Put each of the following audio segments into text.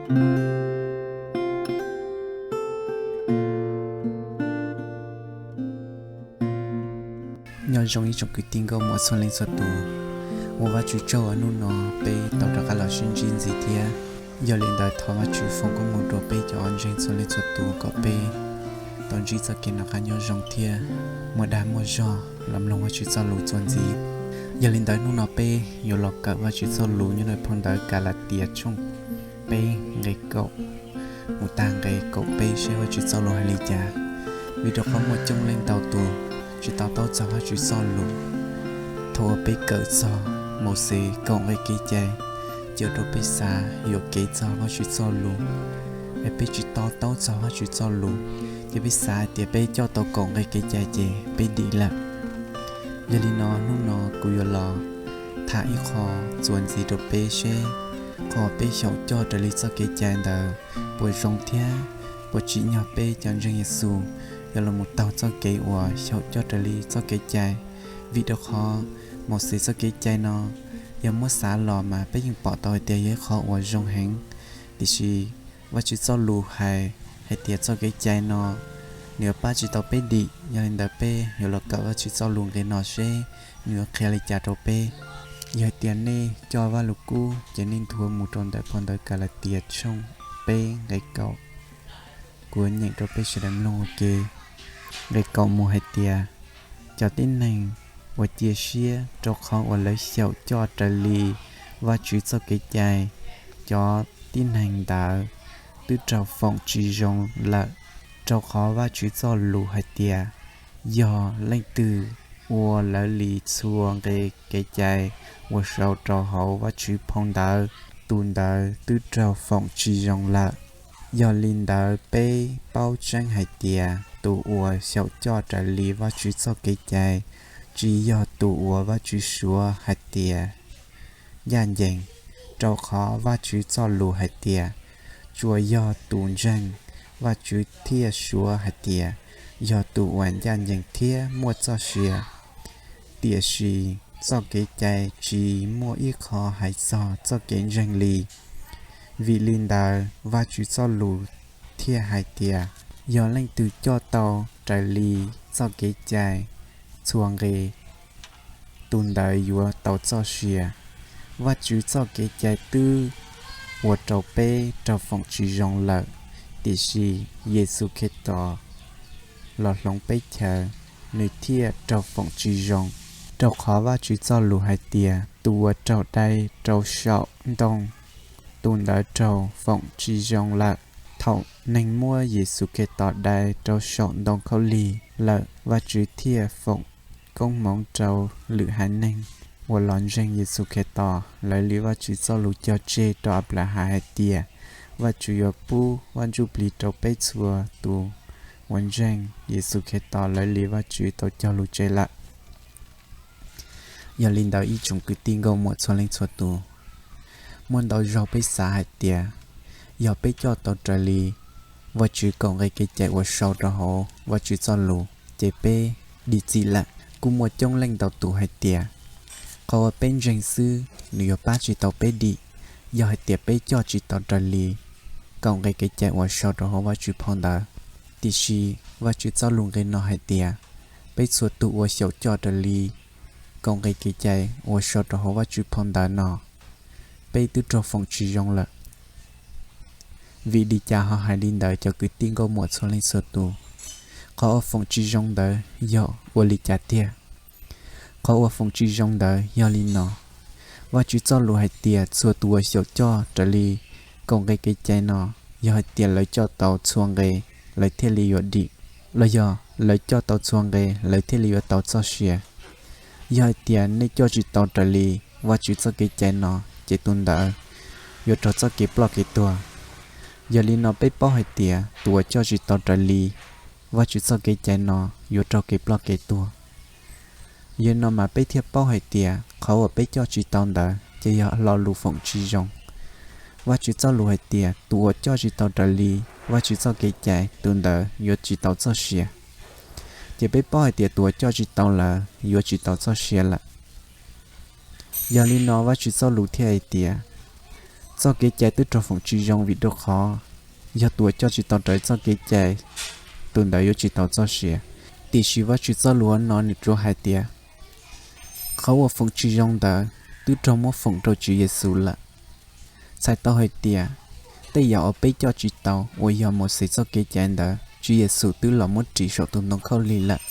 Nyob zoo ib tsoom kwv tij nkauj muam txhua leej txhua tus, ua Vajtswv tsaug uas hnub no peb tau rov qab los sib ntsib ntxiv thiab. Yog li ntawd thov Vajtswv foom koob hmoov rau peb cov ntseeg txhua leej txhua tus kom peb tau ntsib txoj kev noj qab nyob zoo thiab muaj dag muaj zog los mloog Vajtswv txoj lus txuas ntxiv. Yog li ntawd hnub no peb yuav los kawm Vajtswv txoj lus nyob rau phau ntawv Kalatias tshooj peb nqe kaum mus tag nqe kaum peb seb Vajtswv txoj lus hais li cas. Vim rau qhov muaj coob leej ntau tus tsis to taub txog Vajtswv txoj lus. Thaum uas peb kawm txog Mauxes kaum nqe kev cai, ces ua rau peb xav yuam kev txog Vajtswv txoj lus, es peb tsis to taub txog Vajtswv txoj lus, ces peb xav hais tias peb coj tau kaum nqe kev cai ces peb dim lawm. Yog li no hnub no kuv yuav los tham ib qho txuas ntxiv rau peb seb qhov peb xyaum coj raws li txoj kev cai ntawd puas zoo thiab puas tsim nyog peb cov ntseeg Yexus yuav los mus taug txoj kev uas xyaum coj raws li txoj kev cai. Vim rau qhov Mauxes txoj kev cai no yog muab xav los mas peb yeej pom tau hais tias yog ib qho uas zoo heev, tiam sis Vajtswv txoj lus hais, hais tias txoj kev cai no nws yuav pab tsis tau peb dim. Yog li ntawd peb yuav los kawm Vajtswv txoj lus nqe no seb nws yuav qhia li cas rau peb. Yog hais tias nej coj Vajluskub ces nej nthuav mus rau ntawm phau ntawv Kalatias tshooj peb nqe kaum. Kuv nyeem rau peb sawv daws mloog ua ke. Nqe kaum mus hais tias, cov tib neeg uas cia siab rau qhov uas lawv xyaum coj raws li Vajtswv txoj kev cai, cov tib neeg ntawd twb raug foom tsis zoo lawm, rau qhov Vajtswv txoj lus hais tias, yog leej twg ua lawv li txhua nqe kev cai uas sau rau hauv Vajtswv phau ntawv, tus ntawd twb raug foom tsis zoo lawm. Yog li ntawd peb paub tseeb hais tias tus uas xyaum coj raws li Vajtswv txoj kev cai tsis yog tus uas Vajtswv suav hais tias ncaj ncees, rau qhov Vajtswv txoj lus hais tias, tsuas yog tus ntseeg Vajtswv thiaj suav hais tias yog tus uas ncaj ncees thiab muaj txoj sia. Tiam sis txoj kev cai tsis muaj ib qho hais txog txoj kev ntseeg li. Vim li ntawd Vajtswv txoj lus thiaj hais tias, yog leej twg coj tau raws li txoj kev cai txhua nqe, tus ntawd yuav tau txoj sia. Vajtswv txoj kev cai twb ua rau peb raug foom tsis zoo lawm, tiam sis Yexus Khetos los hloov peb chaw, nws thiaj raug foom tsis zoo. Rau qhov Vajtswv txoj lus hais tias, tus uas raug dai rau saum ntoo, tus ntawd raug foom tsis zoo lawm. Thaum neeg muab Yexus Khetos dai rau saum ntoo khaub lig lawm, Vajtswv thiaj foom koob hmoov rau lwm haiv neeg uas los ntseeg Yexus Khetos. Lawv li Vajtswv txoj lus cog tseg rau Anplahas hais tias, Vajtswv yuav pub Vaj Ntsujplig rau peb txhua tus uas ntseeg Yexus Khetos. Lawv li Vajtswv tau cog lus tseg lawm. Yog li ntawd ib tsoom kwv tij nkauj muam txhua leej txhua tus, muaj ntau zaug peb xav hais tias yog peb coj tau raws li Vajtswv kaum nqe kev cai uas sau rau hauv Vajtswv txoj lus ces peb dim txim lawm. Kuj muaj coob leej ntau tus hais tias qhov uas peb ntseeg xwb nws yuav pab tsis tau peb dim yog hais tias peb coj tsis tau raws li kaum nqe kev cai uas sau rau hauv Vajtswv phau ntawv. Tiam sis Vajtswv txoj lus nqe no hais tias, peb txhua tus uas xyaum coj raws li kaum nqe kev cai uas sau rau hauv Vajtswv phau ntawv no, peb twb raug foom tsis zoo lawm. Vim li cas ho hais li ntawd cov kwv tij nkauj muam txhua leej txhua tus? Qhov uas foom tsis zoo ntawd yog ua li cas tiag? Qhov uas foom tsis zoo ntawd yog li no: Vajtswv txoj lus hais tias txhua tus uas xyaum coj raws li kaum nqe kev cai no, yog hais tias lawv coj tau txhua nqe, lawv thiaj li yuav dim, los yog lawv coj tau txhua nqe, lawv thiaj li yuav tau txoj sia. Yog hais tias nej coj tsis tau raws li Vajtswv txoj kev cai no, ces tus ntawd yuav raug txoj kev ploj kev tuag. Yog li no peb paub hais tias tus uas coj tsis tau raws li Vajtswv txoj kev cai no yuav raug kev ploj kev tuag. Yog li no mas peb thiaj paub hais tias qhov uas peb coj tsis tau ntawd ces yog lo lus foom tsis zoo. Vajtswv txoj lus hais tias tus uas coj tsis tau raws li Vajtswv txoj kev cai, tus ntawd yuav tsis tau txoj sia. Ces peb paub hais tias tus uas coj tsis tau lawm yuav tsis tau txoj sia lawm. Yog li no Vajtswv txoj lus thiaj hais tias, txoj kev cai twb raug foom tsis zoo, vim rau qhov yog tus uas coj tsis tau raws txoj kev cai, tus ntawd yuav tsis tau txoj sia. Tiam sis Vajtswv txoj lus no nws tsuas hais tias qhov uas foom tsis zoo ntawd twb raug muab foom rau Tswv Yexus lawm. Txhais tau hais tias tej yam uas peb coj tsis tau uas yog Mauxes txoj kev cai ntawd, Tswv Yexus twb los muab ris saum tus ntoo khaub lig lawm.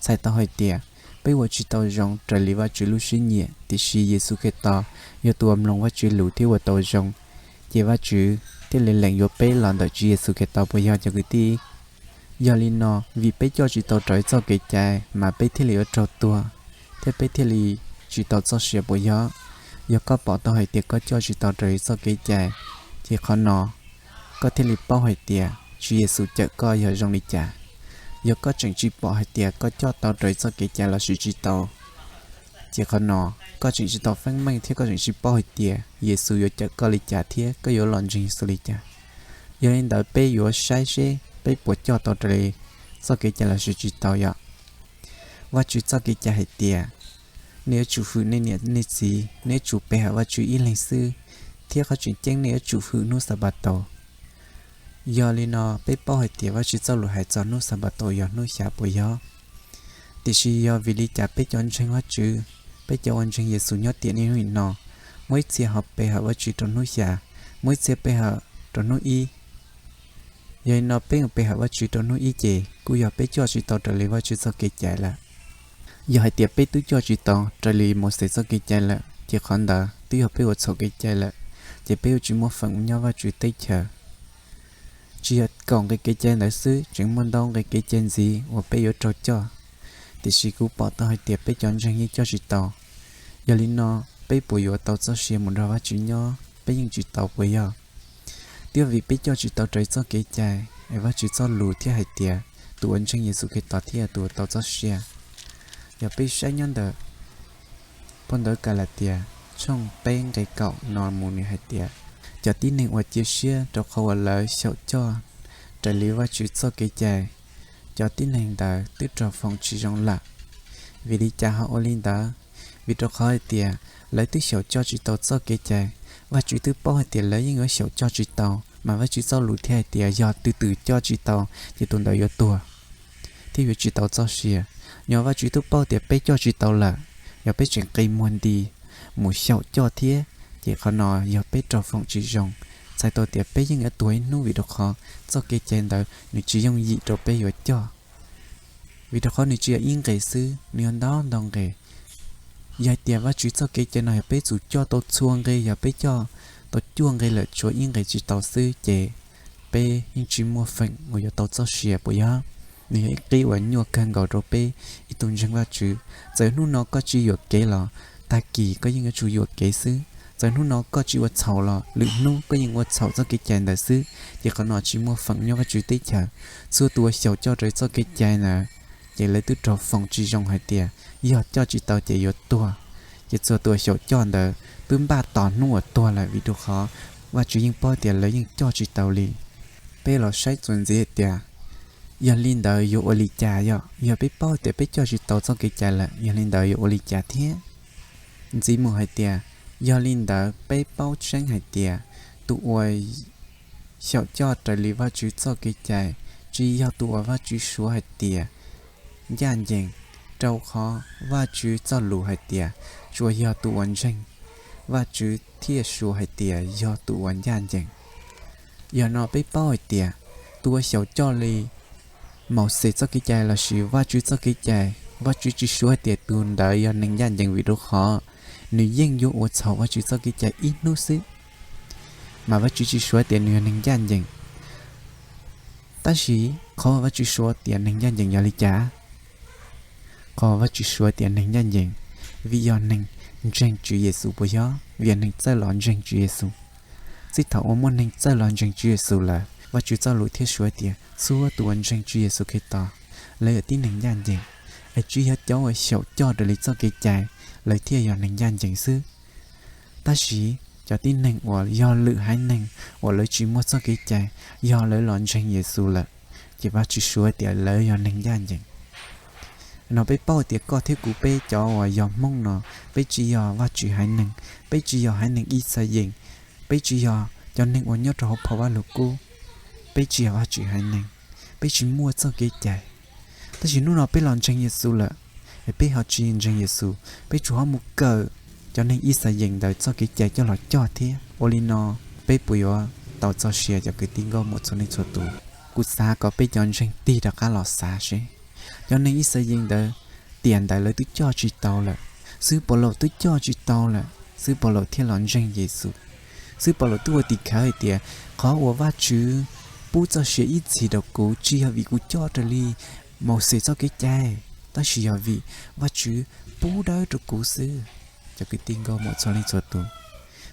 Txhais tau hais tias peb ua tsis tau zoo raws li Vajtswv lub siab nyiam, tiam sis Yexus Khetos yog tus uas mloog Vajtswv lus thiab ua tau zoo, ces Vajtswv thiaj li lees yuav peb los ntawm Tswv Yexus Khetos, puas yog cov kwv tij? Yog li no, vim peb coj tsis tau raws txoj kev cai mas peb thiaj li yuav raug tuag, thiab peb thiaj li tsis tau txoj sia, puas yog? Yog koj pom tau hais tias koj coj tsis tau raws li txoj kev cai, ces qhov no koj thiaj li paub hais tias Tswv Yexus cawm koj yog zoo li cas. Yog koj tseem tsis pom hais tias koj coj tau raws li txoj kev cai lossis tsis tau, ces qhov no koj tseem tsis tau feeb meej thiab koj tseem tsis paub hais tias Yexus yuav cawm koj li cas thiab koj yuav los ntseeg Yexus li cas. Yog li ntawd peb yuav saib seb peb puas coj tau raws li txoj kev cai lossis tsis tau yom. Vajtswv txoj kev cai hais tias nej yuav tsum hwm nej niam nej txiv, nej yuav tsum pe hawm Vajtswv ib leeg xwb, thiab qhov tseem ceeb nej yuav tsum hwm hnub Xanpataus. Yog li no peb paub hais tias Vajtswv txoj lus hais txog hnub Xanpataus yog hnub xya, puas yog? Tiam sis yog vim li cas peb cov ntseeg Vajtswv, peb cov uas ntseeg Yexus nyob tiam niaj hnub nim no, muaj ib txhia ho pe hawm Vajtswv rau hnub xya, muaj ib txhia pe hawm rau hnub ib? Yog li no peb mus pe hawm Vajtswv rau hnub ib ces kuj yog peb coj tsis tau raws li Vajtswv txoj kev cai lawm. Yog hais tias peb twb coj tsis tau raws li Mauxes txoj kev cai lawm ces qhov ntawd twb yog peb ua txhaum kev cai lawm, ces peb yuav tsis muaj feem nyob Vajtswv teb chaws. Tsis yog kaum nqe kev cai ntawd xwb, tseem muaj ntau nqe kev cai ntxiv uas peb yuav raug coj, tiam sis kuv pom tau hais tias peb cov ntseeg yeej coj tsis tau. Yog li no, peb puas yuav tau txoj sia mus nrog Vajtswv nyob? Peb yeej tsis tau, puas yog? Twb yog vim peb coj tsis tau raws txoj kev cai es Vajtswv txoj lus thiaj hais tias tus uas ntseeg Yexus Khetos thiaj yog tus uas tau txoj sia. Yog peb saib nyob ntawm phau ntawv Kalatias tshooj peb nqe kaum no mus nws hais tias, cov tib neeg uas cia siab rau qhov uas lawv xyaum coj raws li Vajtswv txoj kev cai, cov tib neeg ntawd twb raug foom tsis zoo lawm. Vim li cas ho ua li ntawd? Vim rau qhov hais tias lawv twb xyaum coj tsis tau txoj kev cai. Vajtswv twb paub hais tias lawv yeej yuav xyaum coj tsis tau, mas Vajtswv txoj lus thiaj hais tias yog tus twg coj tsis tau ces tus ntawd yuav tuag thiab yuav tsis tau txoj sia. Yog Vajtswv twb paub tias peb coj tsis tau lawm, yog peb tseem qi muag nti mus xyaum coj thiab, ces qhov no yog peb raug foom tsis zoo, txhais tau tias peb yeej yuav tuag ib hnub, vim rau qhov txoj kev cai ntawd nws tsis yooj yim rau peb yuav coj. Vim rau qhov nws tsis yog ib nqe xwb, nws yog ntau ntau nqe. Yog hais tias Vajtswv txoj kev cai no yog peb txus coj tau txhua nqe, yog peb coj tau cuaj nqe lawm tshuav ib nqe tsis tau xwb, ces peb yeej tsis muaj feem uas yuav tau txoj sia, puas yog? Nws yog ib qib uas nyuaj kawg nkaus rau peb ib tug ntseeg Vajtswv. Txawm hnub no koj tsis yuam kev los tag kis koj yeej yuav tsum yuam kev xwb. Txawm hnub no koj tsis ua txhaum los lwm hnub koj yeej ua txhaum txoj kev cai ntawd xwb, ces qhov no tsis muaj feem nyob Vajtswv teb chaws. Txhua tus uas xyaum coj raws txoj kev cai ntawd, ces lawv twb raug foom tsis zoo hais tias yog coj tsis tau ces yuav tuag. Ces txhua tus uas xyaum coj ntawd twb npaj tos hnub uas tuag lawm, vim rau qhov Vajtswv yeej paub tias lawv yeej coj tsis tau li. Peb los saib txuas ntxiv hais tias, yog li ntawd yuav ua li cas? Yog, yog peb paub tias peb coj tsis tau txoj kev cai lawm, yog li ntawd yuav ua li cas thiab? Ntxiv mus hais tias, yog li ntawd peb paub tseeb hais tias tus uas xyaum coj raws li Vajtswv txoj kev cai tsis yog tus uas Vajtswv suav hais tias ncaj ncees, rau qhov Vajtswv txoj lus hais tias tsuas yog tus uas ntseeg Vajtswv thiaj suav hais tias yog tus uas ncaj ncees. Yog no peb paub hais tias tus uas xyaum coj li Mauxes txoj kev cai lossis Vajtswv txoj kev cai, Vajtswv tsis suav hais tias tus ntawd yog neeg ncaj ncees, vim rau qhov nws yeej yuav ua txhaum Vajtswv txoj kev cai ib hnub xwb, mas Vajtswv tsis suav tias nws yog neeg ncaj ncees. Tab sis qhov Vajtswv suav tias neeg ncaj ncees yog li cas? Qhov Vajtswv suav tias neeg ncaj ncees, vim yog neeg ntseeg Tswv Yexus, puas yog? Vim yog neeg txawj los ntseeg Tswv Yexus. Txij thaum uas muaj neeg txawj los ntseeg Tswv Yexus lawm, Vajtswv txoj lus thiaj suav tias txhua tus uas ntseeg Tswv Yexus Khetos, lawv yog tib neeg ncaj ncees. Es tsis yog cov uas xyaum coj raws li txoj kev cai, lawv thiaj yog neeg ncaj ncees xwb. Tab sis cov tib neeg uas yog lwm haiv neeg uas lawv tsis muaj txoj kev cai, yog lawv los ntseeg Yexus lawm, ces Vajtswv suav tias lawv yog neeg ncaj ncees. No peb paub tias koj thiab kuv peb cov uas yog Hmoob no, peb tsis yog Vajtswv haiv neeg, peb tsis yog haiv neeg Yixalayees, Peb tsis yog cov neeg uas nyob rau hauv phau Vajluskub, peb tsis yog Vajtswv haiv neeg, peb tsis muaj txoj kev cai. Tab sis hnub no peb los ntseeg Yexus lawm, es peb ho tsis ntseeg Yexus, peb tsuas ho mus kawm cov neeg Yixalayees ntawd txoj kev cai coj los coj thiab. Ua li no peb puas yuav tau txoj sia cov kwv tij nkauj muam txhua leej txhua tus? Kuv xav kom peb cov ntseeg tig rov qab los xav seb, cov neeg Yixalayees ntawd, tiam ntawd lawv twb coj tsis tau lawm, xib hwb Paulus twb coj tsis tau lawm, xib hwb Paulus thiaj los ntseeg Yexus. Xib hwb Paulus twb ua tim khawv hais tias, qhov uas Vajtswv pub txoj sia ib txhis rau kuv tsis yog vim kuv coj raws li Mauxes txoj kev cai, tab sis yog vim Vajtswv pub dawb rau kuv xwb. Cov kwv tij nkauj muam txhua leej txhua tus,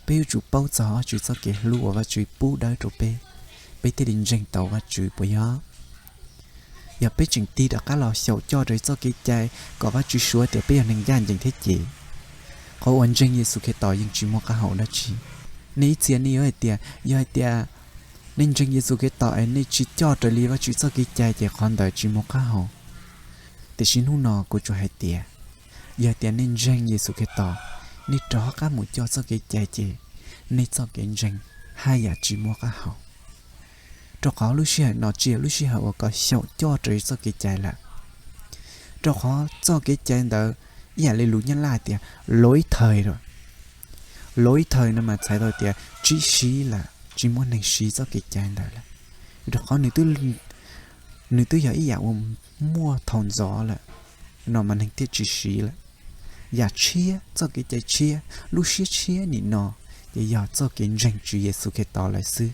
peb yuav tsum paub txog Vajtswv txoj kev hlub uas Vajtswv pub dawb rau peb, peb thiaj li ntseeg tau Vajtswv puas yog? Yog peb tseem tig rov qab los xyaum coj raws txoj kev cai kom Vajtswv suav tias peb yog neeg ncaj ncees thiab ces, qhov uas ntseeg Yexus Khetos yeej tsis muaj qab hau dab tsi. Nej ib txhia nej yuav hais tias, yog hais tias nej ntseeg Yexus Khetos es nej tsis coj raws li Vajtswv txoj kev cai ces qhov ntawd tsis muaj qab hau. Tiam sis hnub no kuv tsuas hais tias, yog tias nej ntseeg Yexus Khetos, nej rov qab mus coj txoj kev cai ces nej txoj kev ntseeg haj yam tsis muaj qab hau. Rau qhov lub sij hawm no tsis yog lub sij hawm uas kom xyaum coj raws txoj kev cai lawm. Rau qhov txoj kev cai ntawd ib yam li lus Nyab Laj tias lỗi thời rồi. Lỗi thời no mas txhais tau tias tsis siv lawm, tsis muaj neeg siv txoj kev cai ntawd lawm. Rau qhov nws twb yog ib yam uas muaj thaum ntxov lawm, no mas neeg thiaj tsis siv lawm. Yam tshiab, txoj kev cai tshiab, lub siab tshiab nim no ces yog txoj kev ntseeg Tswv Yexus Khetos lawm xwb,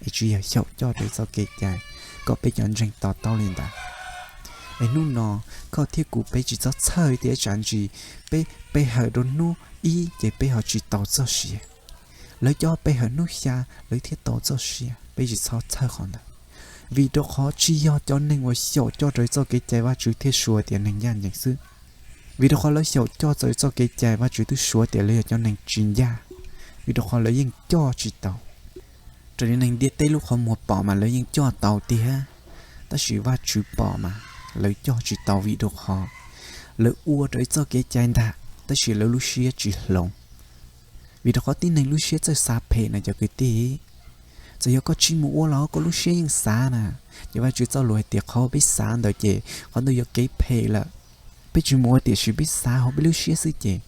es tsis yog xyaum coj raws txoj kev cai kom peb cov ntseeg to taub li ntawd. Es hnub no koj thiab kuv peb tsis txhob txhawj tias tsam ntsis peb pe hawm rau hnub ib ces peb ho tsis tau txoj sia. Lawv cov pe hawm hnub xya lawv thiaj tau txoj sia, peb tsis txhob txhawj qhov ntawd. Vim rau qhov tsis yog cov neeg uas xyaum coj raws txoj kev cai Vajtswv thiaj suav tias neeg ncaj ncees xwb. Vim rau qhov lawv xyaum coj raws txoj kev cai Vajtswv twb suav tias lawv yog cov neeg tsis ncaj, vim rau qhov lawv yeej coj tsis tau. Raws li neeg ntiaj teb lub qhov muag pom mas lawv yeej coj tau tiag, tab sis Vajtswv pom mas lawv coj tsis tau vim rau qhov lawv ua raws txoj kev cai ntag, tab sis lawv lub siab tsis hloov. Vim rau qhov tib neeg lub siab txawj xav phem na cov kwv tij. Txawm yog koj tsis mus ua los koj lub siab yeej xav na. Ces Vajtswv txoj lus hais tias qhov peb xav ntawd ces qhov ntawd yog kev phem lawm. Peb tsis mus ua tiam sis peb xav hauv peb lub siab xwb ces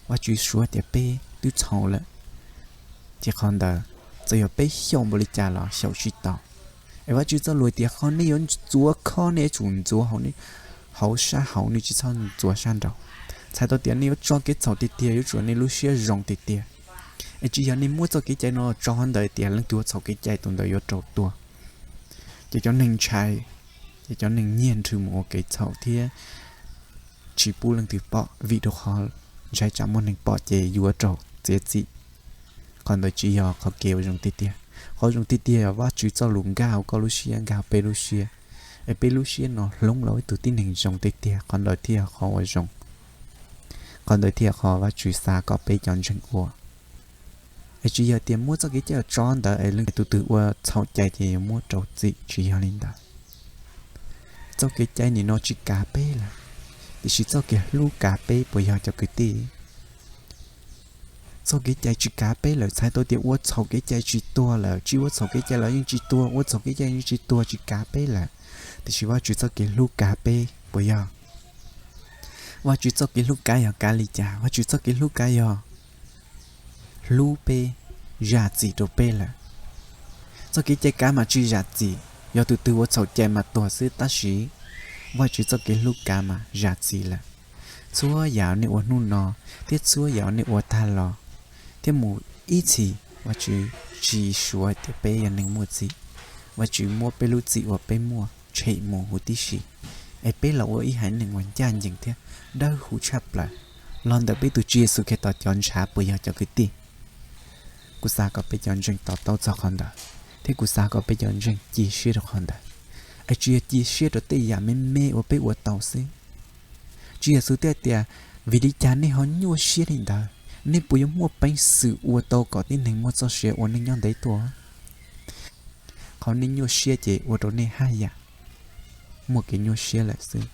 Vajtswv suav tias peb twb txhaum lawm. Ces qhov ntawd txawm yog peb xyaum npaum li cas los xyaum tsis tau. Es Vajtswv txoj lus tias qhov nej yuav ntxuav khob nej yuav tsum ntxuav hauv sab hauv, nej tsis txhob ntxuav sab nraud. Txhais tau tias nej yuav tso kev txhaum tiag tiag, yuav tsum nej lub siab zoo tiag tiag. Es tsis yog nej muab txoj kev cai no tso qhov ntawd tias leej twg ua txhaum kev cai tus ntawd yuav raug tua. Ces cov neeg ntshai, ces cov neeg nyiag nrhw mus ua kev txhaum thiab tsis pub leej twg pom vim rau qhov ntshai tsam muaj neeg pom ces yuav raug txiav txim. Qhov ntawd tsis yog qhov kev uas zoo tiag tiag. Qhov zoo tiag tiag yog Vajtswv txoj lus nkag hauv koj lub siab, nkag hauv peb lub siab, es peb lub siab no hloov los ib tug tib neeg zoo tiag tiag, qhov ntawd thiaj yog qhov uas zoo. Qhov ntawd thiaj yog qhov Vajtswv xav kom peb cov ntseeg ua. Es tsis yog tias muab txoj kev cai tso ntawd es leej tus twg ua txhaum cai ces yuav muab rau txim, tsis yog li ntawd. Txoj kev cai nim no tsis kav peb lawm, tiam sis txoj kev hlub kav peb puas yog cov kwv tij? Txoj kev cai tsis kav peb lawm, txhais tau tias ua txhaum kev cai tsis tuag lawm, tsis ua txhaum kev cai los yeej tsis tuag, ua txhaum kev cai yeej tsis tuag, tsis kav peb lawm. Tiam sis Vajtswv txoj kev hlub kav peb puas yog? Vajtswv txoj kev hlub kav yog kav li cas? Vajtswv txoj kev hlub kav yog hlub peb, zam txim rau peb lawm. Txoj kev cai kav mas tsis zam txim, yog tus twg ua txhaum cai mas tuag xwb, tab sis Vajtswv txoj kev hlub kav mas zam txim lawm. Txhua yam nej ua hnub no thiab txhua yam nej ua tag los thiab mus ib txhis, Vajtswv tsis suav tias peb yog neeg muaj txim. Vajtswv muab peb lub txim uas peb muaj tshem mus huv tib si, es peb los ua ib haiv neeg uas ncaj ncees thiab dawb huv tshaj plaws los ntawm peb tus Tswv Yexus Khetos cov ntshav puas yog cov kwv tij? Kuv xav kom peb cov ntseeg to taub txog qhov ntawd, thiab kuv xav kom peb cov ntseeg cia siab rau qhov ntawd, es tsis yog cia siab rau tej yam me me uas peb ua tau xwb. Tswv Yexus thiaj tias, vim li cas nej ho nyuaj siab li ntawd? Nej puas yuav muaj peev xwm ua tau kom tib neeg muaj txoj sia ua neej nyob ntev tuaj? Qhov nej nyuaj siab ces ua rau nej haj yam muaj kev nyuaj siab lawm xwb.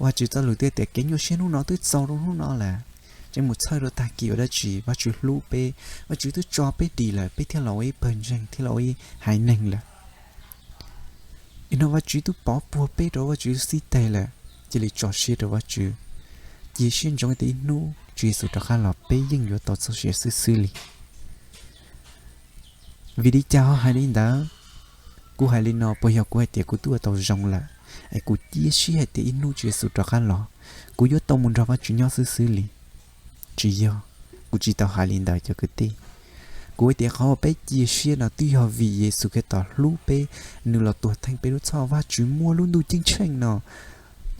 Vajtswv txoj lus thiaj tias kev nyuaj siab hnub no twb txaus rau hnub no lawm. tseem mus txhawj rau tag kis ua dab tsi. Vajtswv hlub peb, Vajtswv twb tso peb dim lawm, peb thiaj los ua ib pawg ntseeg, thiaj los ua ib haiv neeg lawm. Nim no Vajtswv twb pov puag peb rau Vajtswv xib teg lawm, cia li tso siab rau Vajtswv, cia siab ntsoov tias ib hnub Tswv Yexus rov qab los peb yeej yuav tau txoj sia xwb xwb li. Vim li cas ho hais li ntawd? Kuv hais li no puas yog kuv hais tias kuv twb ua tau zoo lawm, es kuv cia siab hais tias ib hnub Tswv Yexus rov qab los, kuv yuav tau mus nrog Vajtswv nyob xwb xwb li? Tsis yog, kuv tsis tau hais li ntawd cov kwv tij. Kuv hais tias qhov uas peb cia siab no twb yog vim Yexus Khetos hlub peb, nws los tuag theej peb lub txhoj. Vajtswv muab lub ntuj ceeb tsheej no,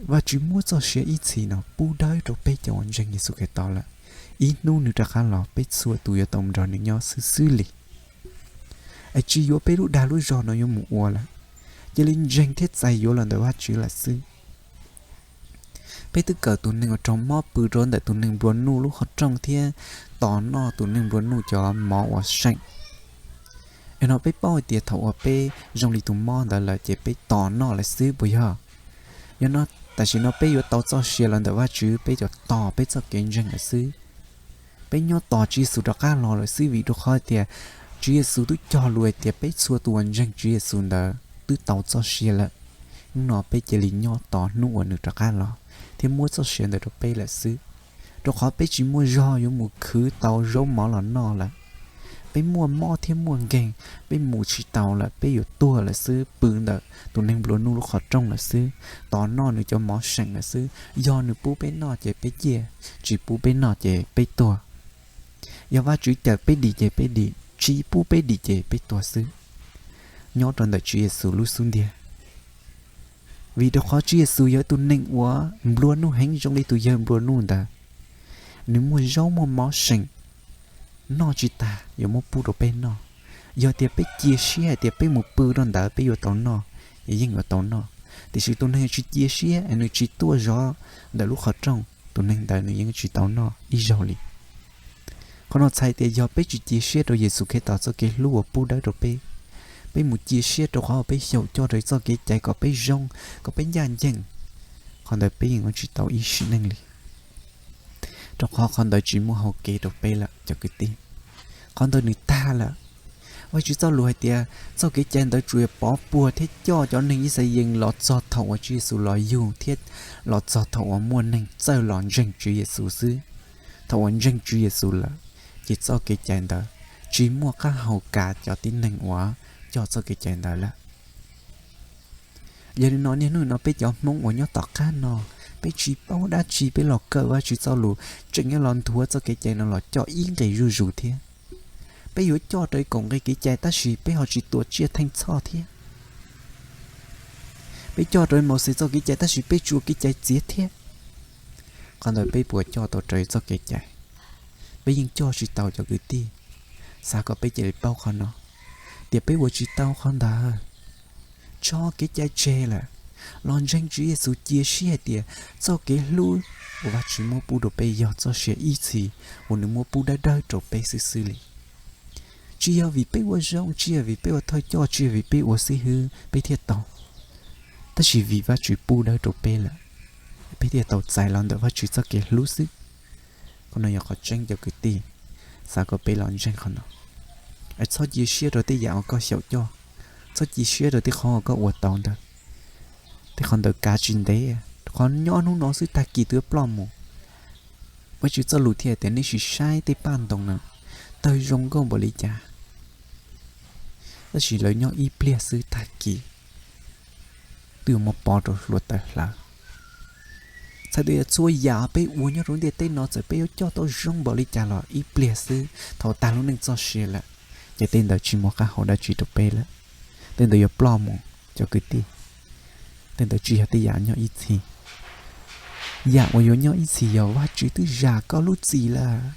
Vajtswv muab txoj sia ib txhis no pub dawb rau peb cov uas ntseeg Yexus Khetos lawm. Ib hnub nws rov qab los peb txhua tus yuav tau mus nrog nws nyob xwb xwb li. Es tsis yuav peb lub dag lub zog no yuav mus ua lawm, cia li ntseeg thiab txais yuav los ntawm Vajtswv lawm xwb. Peb twb kawm tus neeg uas raug mob pw rau ntawm tus neeg nplua nuj lub qhov rooj thiab tos noj tus neeg nplua nuj cov mov uas seem. Yog no peb paub hais tias thaum uas peb zoo li tus mob ntawd lawm ces peb tos noj lawm xwb puas yog? Yog no, tam sim no peb yuav tau txoj sia los ntawm Vajtswv, peb cov tos peb txoj kev ntseeg lawm xwb. Peb nyob tos Tswv Yexus rov qab los lawm xwb, vim rau qhov tias Tswv Yexus twb cog lus hais tias peb txhua tus uas ntseeg Tswv Yexus ntawd twb tau txoj sia lawm. Hnub no peb cia li nyob tos hnub uas nws rov qab los thiab muab txoj sia ntawd rau peb lawm xwb. Rau qhov peb tsis muaj zog yuav mus khwv tau zaub mov los noj lawm. Peb muaj mob thiab muaj nkeeg, peb mus tsis tau lawm, peb yuav tuag lawm xwb, pw ntawm tus neeg nplua nuj lub qhov rooj lawm xwb, tos noj nws cov mov seem lawm xwb. Yog nws pub peb noj ces peb ciaj, tsis pub peb noj ces peb tuag. Yog Vajtswv cawm peb dim ces peb dim, tsis pub peb dim ces peb tuag xwb, nyob rau ntawm Tswv Yexus lub xub ntiag. Vim rau qhov Tswv Yexus yog tus neeg uas nplua nuj heev zoo li tus yawg nplua nuj ntawd. Nws muaj zaub muaj mov seem, noj tsis tag yuav muab pub rau peb noj. Yog tias peb cia siab hais tias peb mus pw rau ntawd peb yuav tau noj, es yeej yuav tau noj. Tiam sis tus neeg tsis cia siab es nws tsis tuaj zov ntawm lub qhov rooj, tus neeg ntawd nws yeej tsis tau noj ib zaug li. Qhov no txhais tias yog peb tsis cia siab rau Yexus Khetos txoj kev hlub uas pub dawb rau peb, peb mus cia siab rau qhov uas peb xyaum coj rau txoj kev cai kom peb zoo, kom peb ncaj ncees, qhov ntawd peb yeej yuav tsis tau ib sim neej li. Rau qhov qhov ntawd tsis muaj hau kev rau peb lawm cov kwv tij. Qhov ntawd nws tag lawm. Vajtswv txoj lus hais tias txoj kev cai ntawd tsuas yog pov puag thiab coj cov neeg Yixalayees los txog thaum uas Tswv Yexus los yug thiab los txog thaum uas muaj neeg txawj los ntseeg Tswv Yexus xwb. Thaum uas ntseeg Tswv Yexus lawm, ces txoj kev cai ntawd tsis muaj qab hau kav cov tib neeg uas coj txoj kev cai ntawd lawm. Yog li no niaj hnub no peb cov Hmoob uas nyob tom qab no, peb tsis paub dab tsi peb los kawm Vajtswv txoj lus tseem yuav los nthuav txoj kev cai no los coj ib nqe zuj zus thiab. Peb yuav coj raws kaum nqe kev cai tab sis peb ho tsis tua tsiaj theej txhoj thiab. Peb coj raws Mauxes txoj kev cai tab sis peb tsuas kev cai txiav thiab. Qhov ntawd peb puas coj tau raws txoj kev cai? Peb yeej coj tsis tau cov kwv tij. Xav kom peb cia li paub qhov no, tias peb ua tsis tau qhov ntawd. Tso kev cai tseg lawm, los ntseeg Tswv Yexus cia siab hais tias txoj kev hlub uas Vajtswv muab pub rau peb yog txoj sia ib txhis uas nws muab pub dawb dawb rau peb xwb xwb li. Tsis yog vim peb ua zoo, tsis yog vim peb ua thawj coj, tsis yog vim peb ua xib hwb peb thiaj tau, tab sis vim Vajtswv pub dawb rau peb lawm, peb thiaj tau txais los ntawm Vajtswv txoj kev hlub xwb. Qhov no yog qhov tseeb cov kwv tij. Xav kom peb los ntseeg qhov no, es txhob cia siab rau tej yam uas koj xyaum coj, txhob cia siab rau tej qhov uas koj ua tau ntawd. Tej qhov ntawd kav tsis ntev, qhov nyob hnub no xwb tag kis twb ploj mus. Vajtswv txoj lus thiaj tias nej sim saib tej paj ntoos na, tawg zoo nkauj npaum li cas, tab sis lawv nyob ib pliag xwb tag kis twb yuav muab pov rau hluav taws hlawv. Txhais tias txhua yam peb ua nyob rau ntiaj teb no txawm peb yuav coj tau zoo npaum li cas los ib pliag xwb thaum tag lub neej txoj sia lawm, ces tej ntawd tsis muaj qab hau dab tsi rau peb lawm. Tej ntawd yuav ploj mus cov kwv tij. Tej ntawd tsis yog tej yam nyob ib txhis. Yam uas yuav nyob ib txhis yog Vajtswv twb zam koj lub txim lawm.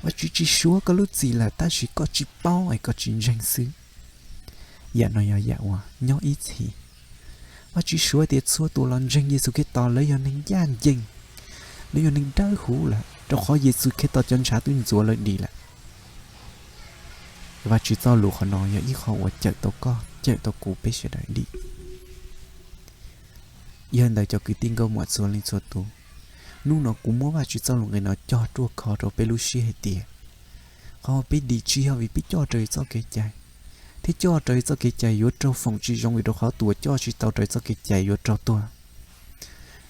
Vajtswv tsis suav koj lub txim lawm tab sis koj tsis paub es koj tsis ntseeg xwb. Yam no yog yam uas nyob ib txhis. Vajtswv suav tias txhua tus los ntseeg Yexus Khetos lawv yog neeg ncaj ncees, lawv yog neeg dawb huv lawm, rau qhov Yexus Khetos cov ntshav twb ntxuav lawv dim lawm. Vajtswv txoj lus qhov no yog ib qho uas cawm tau koj, cawm tau kuv peb sawv daws dim. Yog li ntawd cov kwv tij nkauj muam txhua leej txhua tus, Hnub no kuv muab Vajtswv txoj lus nqe no cog ruaj khov rau peb lub siab hais tias, qhov uas peb dim tsis yog vim peb coj raws txoj kev cai, thiab coj raws txoj kev cai yuav raug foom tsis zoo vim rau qhov tus uas coj tsis tau raws txoj kev cai yuav raug tuag.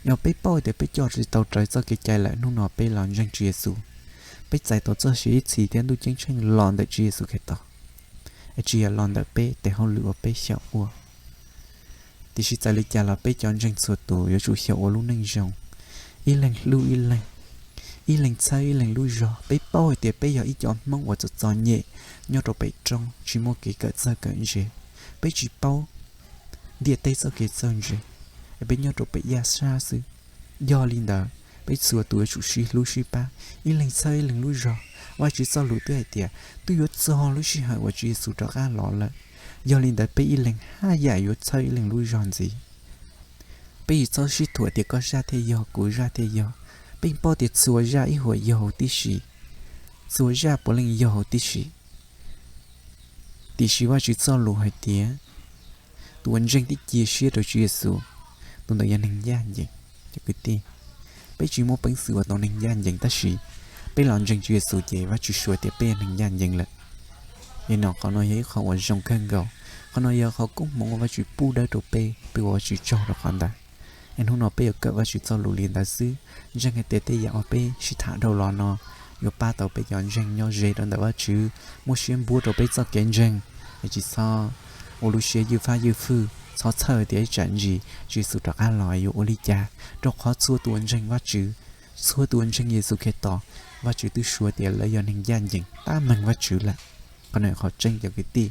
Yog peb paub tias peb coj tsis tau raws txoj kev cai lawm, hnub no peb los ntseeg Tswv Yexus, peb txais tau txoj sia ib txhis thiab ntuj ceeb tsheej los ntawm Tswv Yexus Khetos, es tsis yog los ntawm peb tes hauj lwm uas peb xyaum ua. Tiam sis txawm li cas los peb cov ntseeg txhua tus yuav tsum xyaum ua lub neej zoo, ib leeg hlub ib leeg, ib leeg txhawb ib leeg lub zog. Peb paub hais tias peb yog ib cov Hmoob uas txom txom nyem nyob rau pem roob tsis muaj kev kawm txawj kawm ntse, peb tsis paub ntiaj teb txoj kev txawj ntse, es peb nyob rau pem yaj sab xwb. Yog li ntawd peb txhua tus yuav tsum sib hlub sib pab, ib leeg txhawb ib leeg lub zog. Vajtswv txoj lus twb hais tias twb yuav txog lub sij hawm uas Tswv Yexus rov qab los lawm, yog li ntawd peb ib leeg haj yam yuav txhawb ib leeg lub zog ntxiv. Peb tsis txhob sib thuam tias koj zaj thiaj yog kuv zaj thiaj yog. Peb paub tias txhua zaj ib huam yog huv tib si, txhua zaj puav leej yog huv tib si. Tiam sis Vajtswv txoj lus hais tias tus uas ntseeg thiab cia siab rau Tswv Yexus, tus ntawd yog neeg ncaj ncees. Cov kwv tij, peb tsis muaj peev xwm ua tau neeg ncaj ncees, tab sis peb los ntseeg Tswv Yexus ces Vajtswv suav tias peb yog neeg ncaj ncees lawm. Li no qhov no yog ib qho uas zoo kawg nkaus. Qhov no yog qhov koob hmoov uas Vajtswv pub dawb rau peb, peb ua Vajtswv tsaug rau qhov ntawd. Es hnub no peb yuav kawm Vajtswv txoj lus li ntawd xwb, ntseeg hais tias tej yam uas peb sib tham dhau los no yuav pab tau peb cov ntseeg nyob ze rau ntawm Vajtswv, muab siab npuab rau peb txoj kev ntseeg, es tsis txhob ua lub siab ywj fab ywj fwj, txhob txhawj tias ib tsam ntsis Tswv Yexus rov qab los yuav ua li cas, rau qhov txhua tus uas ntseeg Vajtswv, txhua tus uas ntseeg Yexus Khetos, Vajtswv twb suav tias lawv yog neeg ncaj ncees tab meeg Vajtswv lawm. Qhov no yog qhov tseeb cov kwv tij.